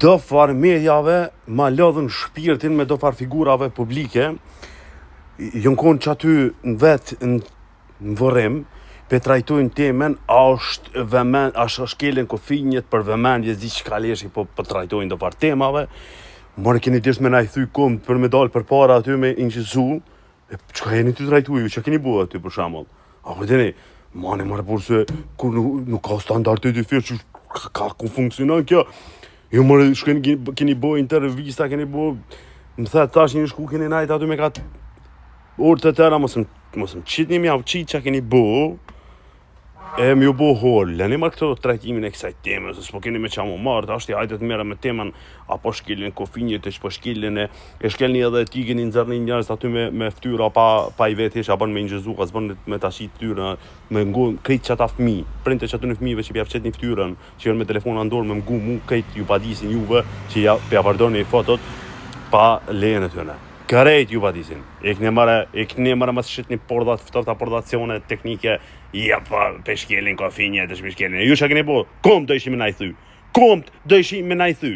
Do farë mediave ma lodhën shpirtin me do farë figurave publike, jonë konë që aty në vetë në, në vorrim, pe trajtojnë temën, a është vëmend, a është shkelën kufinjët për vëmendje, s'di çka leshi, po, po trajtojnë do farë temave, More keni desht me na i thy komt për me dalë përpara aty me inqizu, E çka jeni tu trajtu ju, çka keni bu aty për shembull? A po dini, mani more por se kur nuk, nuk ka standard të dyfishtë, që ka, ka ku funksionon kjo? Ju more shkeni keni, keni bo intervista, keni bo më the tash një shku keni najt aty me kat orë të tëra mos më mos më qitni më jau qit çka keni bo. E më ju bo hol, leni ma këto trajtimin e kësaj teme, se s'po keni me qa mu marrë, tash ti hajde të merre me temën, apo shkelin kufinjët, e ç'po shkelin e, e shkelni edhe etikën, i nxerrni njerëz aty me, me ftyra pa, pa i vetë hiç, a bën me inqizu, a s'bën me ta qit ftyrën, me ngu krejt qata fëmi, prindët e qatyne fëmijëve që pja qetni ftyrën, që janë me telefona në dorë me ngu mu, krejt ju padisin juve, që ja, pja përdorni fotot, pa lejen e tyne. Krejt ju padisin. Ikni more, ikni more mos shitni pordha të ftohta pordacione teknike. Ja po pe shkelin kufinjët, pe shkelin. Ju çka keni bo? Komt do ishin me na i thy. Komt do ishin me na i thy.